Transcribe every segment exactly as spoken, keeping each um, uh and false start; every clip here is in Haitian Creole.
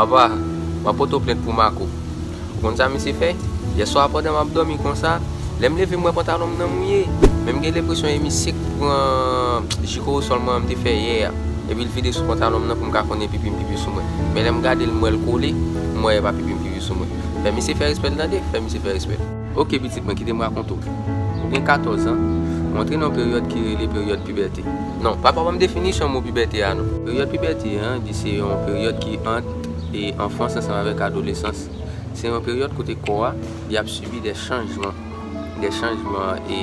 Papa, m ap pote w plent pou Marco. Ou konn sa misye fè? Yè swa pandan m ap dòmi konsa, lè m leve m wè pantalon m nan mouye. Men m gen lenpresyon e misye k pran jiko osòl mwen an m te fè yè a. Epi l vide sou pantalon m nan pou m ka konnen pipi m pipi sou mwen. Men lè m gade l m wè l kole, m wè e pa pipi m pipi sou mwen. Fè misye fè respè l tande, fè misye fè respè l. Ok pitit mwen, kite m rakonte w. Ou gen katòz an, ou antre nan yon peryòd ki rele peryòd pibète. Non, papa ban m definisyon mo pibète a non. Peryòd pibète an, li se yon peryòd ki ant e anfans ansanm avèk adolesans. Se yon peryòd kote kò a, li ap sibi de chanjman. De chanjman e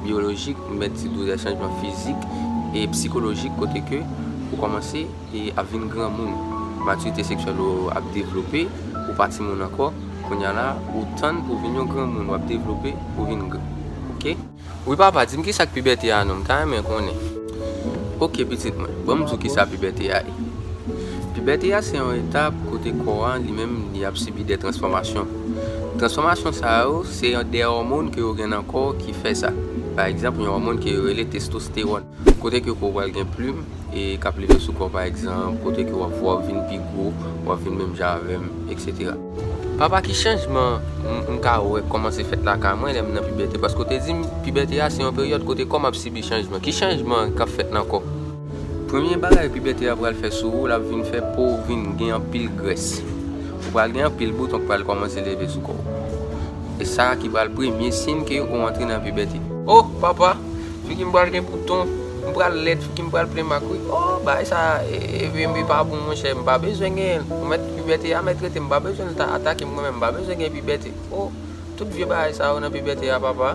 biyolojik, m mèt di tou de chanjman fizik e sikolojik kote ke ou kòmanse e ap vin granmoun. Matirite seksyèl ou ap devlope, ou pa timoun ankò. Kounye a la, ou tann pou vin yon granmoun, w ap devlope pou vin gran. Ok? Wi papa, di m kisa k pibète a non, m ta renmen konnen. Ok pitit mwen, ban m di w kisa pibète a ye. Pibète a se yon etap kote kò a li menm li ap sibi de transfòmasyon. Transfòmasyon sa yo, se de òmòn ke yo gen nan kò ki fè sa. Pa egzanp, yon òmòn ke yo rele testostewòn. Kote ke kò w pral gen plim e k ap leve sou kò w, pa egzanp, kote ke w ap, w ap vin pi gwo, w ap vin menm jan avè m, etsetera. Papa, ki chanjman m, m ka wè k kòmanse fèt lakay mwen lè m nan pibète? Paske w te di m pibète a se yon peryòd kote kò m ap sibi chanjman. Ki chanjman k ap fèt nan kò? Premye bagay pibète a pral fè sou ou, l ap vin fè po w vin gen anpil grès. Ou pral gen anpil bouton k pral kòmanse leve sou kò w. E sa ki pral premye siy ke ou antre nan pibète. Oh, papa! Figi m pral gen bouton, m pral lèd, figi m pral plen mak wi. Oh, bagay sa, e, e, e, e pa bon monchè, m pa bezwen genyen l. Ou mèt pibète a mèt rete, m pa bezwen l ta atake m mwen menm, m pa bezwen gen pibète. Oh, tout vye bagay sa yo nan pibète a papa.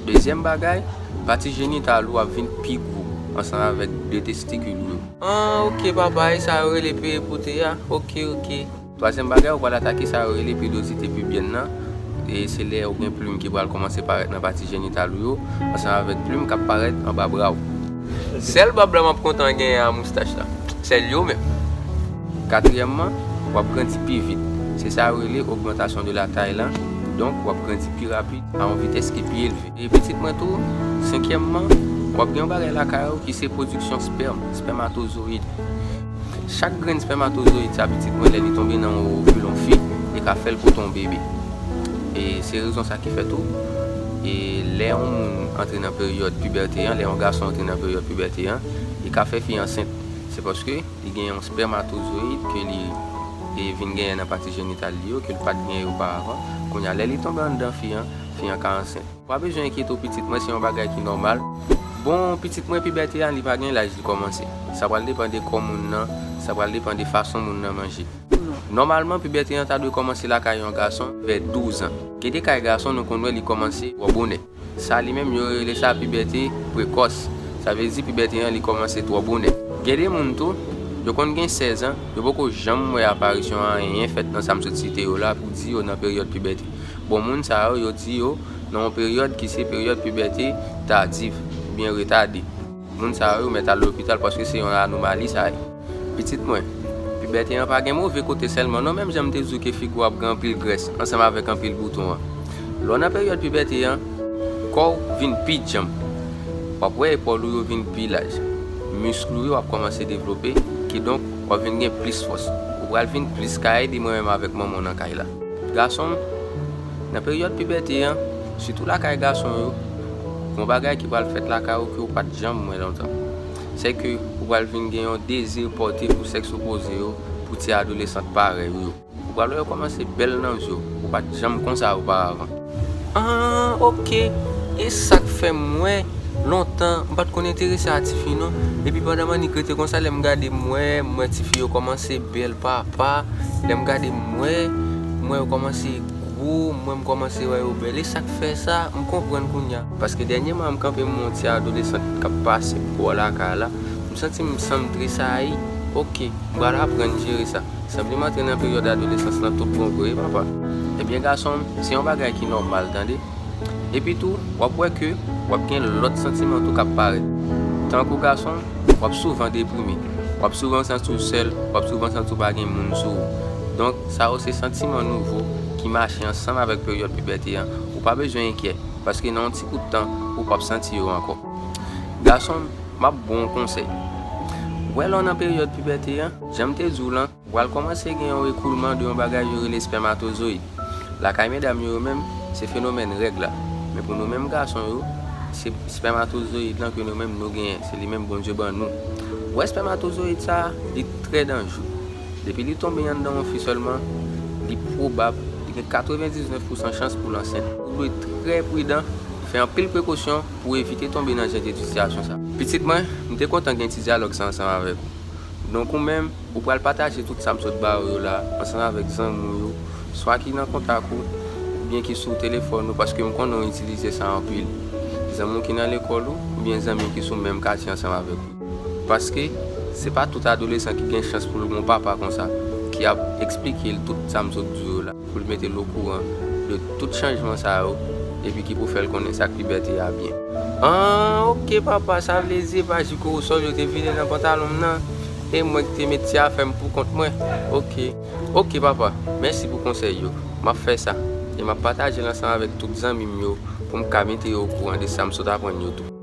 Dezyèm bagay, pati jenital ou ap vin pi gwo, ansanm avèk de testikil ou yo. Ah, ok papa, e sa yo rele peripote a. Ok, ok. Twazyèm bagay, ou pral atake sa yo rele pidozite pibyèn nan. E se lè ou gen plim ki pral kòmanse parèt nan pati jenital ou yo, ansanm avèk plim k ap parèt anba bra w. Sèl bab la m ap kontan genyen a moustach la. Sèl yo menm. Katriyèmman, w ap grandi pi vit. Se sa yo rele ogmantasyon de la tay lan. Donk, w ap grandi pi rapid a yon vitès ki pi elve. E pitit mwen tou, senkyèmman, w ap gen yon bagay lakay ou ki se pwodiksyon spèm, spèmatozoyid. Chak grenn spèmatozoyid sa, pitit mwen, lè li tonbe nan yon ovil yon fi, li ka fè l pote yon bebe. E se rezon sa ki fè tou, e lè yon moun antre nan peryòd pibète an, lè yon gason antre nan peryòd pibète an, li ka fè fi ansent. Se paske li gen yon spèmatozoyid ke li, e, vin genyen nan pati jenital li yo, ke l pa t genyen oparavan. Kounye a, lè li tonbe anndan fi an, fi an ka ansent. Pa bezwen enkyete w pitit mwen, se yon bagay ki nòmal. Bon, pitit mwen, pibète a, li pa gen laj li kòmanse. Sa pral depann de kò moun nan, sa pral depann de fason moun nan manje. Nòmalman, pibète an ta dwe kòmanse lakay yon gason vè douz an. Gen de kay gason nou konn wè li kòmanse twò bonè. Sa li menm, yo rele sa pibète prekòs. Sa vle di pibète an, li kòmanse twò bonè. Gen de moun tou, yo konn gen sèz an, yo poko janm wè aparisyon anyen fèt nan sa m sot site yo la pou di yo nan peryòd pibète. Bon, moun sa yo, yo di yo nan yon peryòd ki se peryòd pibète tadiv oubyen retade. Moun sa yo mèt al lopital paske se yon anomali sa ye. Pitit mwen, pibète an pa gen move kote sèlman non, menm jan m te di w ke figi w ap gen anpil grès ansanm avèk anpil bouton an. Lè w nan peryòd pibète an, kò w vin pi djanm. W ap wè epòl ou yo vin pi laj. Misk ou yo ap kòmanse devlope, kidonk w ap vin gen plis fòs. Ou pral vin plis ka ede mwen menm avèk manman w nan kay la. Gason m, nan peryòd pibète an, sitou lakay gason yo, gon bagay ki pral fèt lakay ou ke w pa t janm wè lontan. Se ke ou pral vin gen yon dezi pòte pou sèks opoze yo, pou ti adolesant parèy ou yo. Ou pral wè yo kòmanse bèl nan je w, ou pa t janm konsa oparavan. Ah, ok. E sa k fè m wè lontan, m pa t konn enterese a tifi non. Epi pandan m annik rete konsa, lè m gade m wè, m wè tifi yo kòmanse bèl papa. Lè m gade m wè, m wè yo kòmanse gwo, m wè m kòmanse wè yo bèl. E sa k fè sa, m konprann kounye a. Paske dènyèman, m kanpe m wè yon ti adolesant k ap pase bò lakay la. M santi m san m tresayi. Ok, m pral aprann jere sa. Sanble m antre nan peryòd adolesans lan tout bon vre, wi papa. Ebyen, gason m, se yon bagay ki nòmal, tande. Epi tou, w ap wè ke w ap gen lòt santiman tou k ap parèt. Tankou gason, w ap souvan deprime. W ap souvan santi w sèl, w ap souvan santi w pa gen moun sou ou. Donk, sa yo se santiman nouvo ki mache ansanm avèk peryòd pibète an. Ou pa bezwen enkyè, paske nan yon ti kout tan, ou p ap santi yo ankò. Gason m, m ap ba w yon konsèy. Wè lè w nan peryòd pibète an, jan m te di w lan, ou pral kòmanse gen yon ekoulman de yon bagay yo rele espèmatozoyid. Lakay medam yo, yo menm, se fenomèn règ la. Men pou nou menm gason yo, se espèmatozoyid lan ke nou menm nou genyen. Se li menm Bondye ban nou. Ou wè espèmatozoyid sa, li trè danjre. Depi li tonbe anndan yon fi sèlman, li pwobab, li gen katrevendiznèf pousan chans pou l ansent. Ou dwe trè pridan, fè anpil prekosyon pou evite tonbe nan jan de sitiyasyon sa. Pitit mwen, m te kontan gen ti dyalòg sa ansanm avèk ou. Donk ou menm, ou pral pataje tout sa m sot ba w yo la ansanm avèk zanmi w yo, swa ki nan kontak ou, oubyen ki sou telefòn ou, paske m konnen w itilize sa anpil. Zanmi w ki nan lekòl ou, oubyen zanmi w ki sou menm katye ansanm avèk ou. Paske se pa tout adolesan ki gen chans pou l gen yon papa konsa, ki ap eksplike l tout sa m sot di w yo la, pou l mete l okouran de tout chanjman sa yo, epi ki pou fè l konnen sa k pibète a byen. An, oke papa, sa vle di e pa ji korosòl yo te vide nan pantalon m nan, e mwen ki te met ti afè m pou kont mwen. Oke. Oke papa, mèsi pou konsèy yo. M ap fè sa, e m ap pataje l ansanm avèk tout zanmi m yo pou m ka mete yo okouran de sa m sot aprann yo tou.